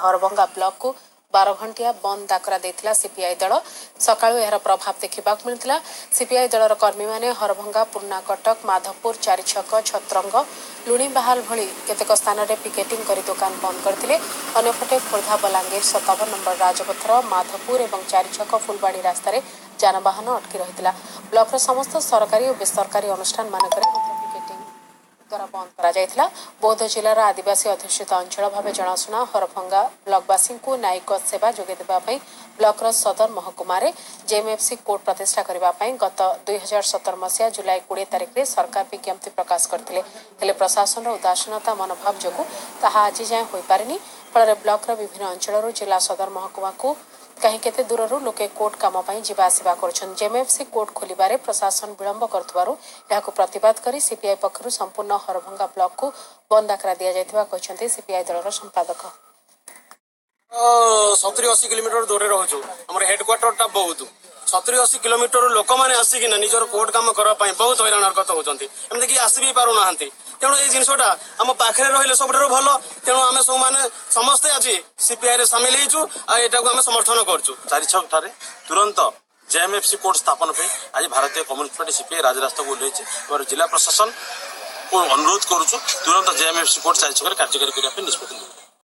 ହରଭଙ୍ଗା ବ୍ଲକକୁ 12 ଘଣ୍ଟିଆ ବନ୍ଦ ଡାକରା ଦେଇଥିଲା ସିପିଆଇ ଦଳ। ସକାଳୁ ଏହାର ପ୍ରଭାବ ଦେଖିବାକୁ ମିଳିଥିଲା। ସିପିଆଇ ଦଳର କର୍ମୀମାନେ ହରଭଙ୍ଗା, ପୁରୁଣା କଟକ, ମାଧପୁର, ଚାରିଛକ, ଛତ୍ରଙ୍ଗ, ଲୁଣିବାହାଲ ଭଳି କେତେକ ସ୍ଥାନରେ ପିକେଟିଂ କରି ଦୋକାନ ବନ୍ଦ କରିଥିଲେ। ଅନ୍ୟପଟେ ଖୋର୍ଦ୍ଧା ବଲାଙ୍ଗୀର 57 ନମ୍ବର ରାଜପଥର ମାଧପୁର ଏବଂ ଚାରିଛକ ଫୁଲବାଣୀ ରାସ୍ତାରେ ଯାନବାହନ ଅଟକି ରହିଥିଲା। ବ୍ଲକର ସମସ୍ତ ସରକାରୀ ଓ ବେସରକାରୀ ଅନୁଷ୍ଠାନମାନଙ୍କରେ ମଧ୍ୟ ପିକେଟିଂ ଦ୍ୱାରା ବନ୍ଦ କରାଯାଇଥିଲା। ବୌଦ୍ଧ ଜିଲ୍ଲାର ଆଦିବାସୀ ଅଧ୍ୟୁଷିତ ଅଞ୍ଚଳ ଭାବେ ଜଣାଶୁଣା ହରଭଙ୍ଗା ବ୍ଲକବାସୀଙ୍କୁ ନ୍ୟାୟିକ ସେବା ଯୋଗାଇ ଦେବା ପାଇଁ ବ୍ଲକର ସଦର ମହକୁମାରେ ଜେଏମ୍ଏଫ୍ସି କୋର୍ଟ ପ୍ରତିଷ୍ଠା କରିବା ପାଇଁ ଗତ 2017 ମସିହା ଜୁଲାଇ 20 ତାରିଖରେ ସରକାର ବିଜ୍ଞପ୍ତି ପ୍ରକାଶ କରିଥିଲେ। ହେଲେ ପ୍ରଶାସନର ଉଦାସୀନତା ମନୋଭାବ ଯୋଗୁଁ ତାହା ଆଜି ଯାଏଁ ହୋଇପାରିନି। ଫଳରେ ବ୍ଲକର ବିଭିନ୍ନ ଅଞ୍ଚଳରୁ ଜିଲ୍ଲା ସଦର ମହକୁମାକୁ କାହିଁ କେତେ ଦୂରରୁ ଲୋକେ କୋର୍ଟ କାମ ପାଇଁ ଯିବା ଆସିବା କରୁଛନ୍ତି। ଜେଏମ୍ଏଫ୍ସି କୋର୍ଟ ଖୋଲିବାରେ ପ୍ରଶାସନ ବିଳମ୍ବ କରୁଥିବାରୁ ଏହାକୁ ପ୍ରତିବାଦ କରି ସିପିଆଇ ପକ୍ଷରୁ ସମ୍ପୂର୍ଣ୍ଣ ହରଭଙ୍ଗା ବ୍ଲକକୁ ବନ୍ଦ ଡାକରା ଦିଆଯାଇଥିବା କହିଛନ୍ତି ସିପିଆଇ ଦଳର ସମ୍ପାଦକ। 70-80 କିଲୋମିଟର ଦୂରରେ ରହୁଛୁ। ଆମର ହେଡକ୍ୱାର୍ଟରଟା ବହୁତ। 70-80 କିଲୋମିଟର ଲୋକମାନେ ଆସିକିନା ନିଜର କୋର୍ଟ କାମ କରିବା ପାଇଁ ବହୁତ ହଇରାଣ ହରକତ ହଉଛନ୍ତି, ଏମିତିକି ଆସି ବି ପାରୁନାହାନ୍ତି। ତେଣୁ ଏଇ ଜିନିଷଟା ଆମ ପାଖରେ ରହିଲେ ସବୁଠାରୁ ଭଲ। ତେଣୁ ଆମେ ସବୁମାନେ ସମସ୍ତେ ଆଜି ସିପିଆଇ ରେ ସାମିଲ ହେଇଛୁ ଆଉ ଏଟାକୁ ଆମେ ସମର୍ଥନ କରୁଛୁ। ଚାରିଛକ ଠାରେ ତୁରନ୍ତ ଜେଏମ୍ଏଫ୍ସି କୋର୍ଟ ସ୍ଥାପନ ପାଇଁ ଆଜି ଭାରତୀୟ କମ୍ୟୁନିଷ୍ଟ ପାର୍ଟି ସିପିଆଇ ରାଜରାସ୍ତାକୁ ଓହ୍ଲାଇଛି ଏବଂ ଜିଲ୍ଲା ପ୍ରଶାସନକୁ ଅନୁରୋଧ କରୁଛୁ, ତୁରନ୍ତ ଜେଏମ୍ଏଫ୍ସି କୋର୍ଟ ଚାରିଛକରେ କାର୍ଯ୍ୟକାରୀ କରିବା ପାଇଁ ନିଷ୍ପତ୍ତି ନେଉ।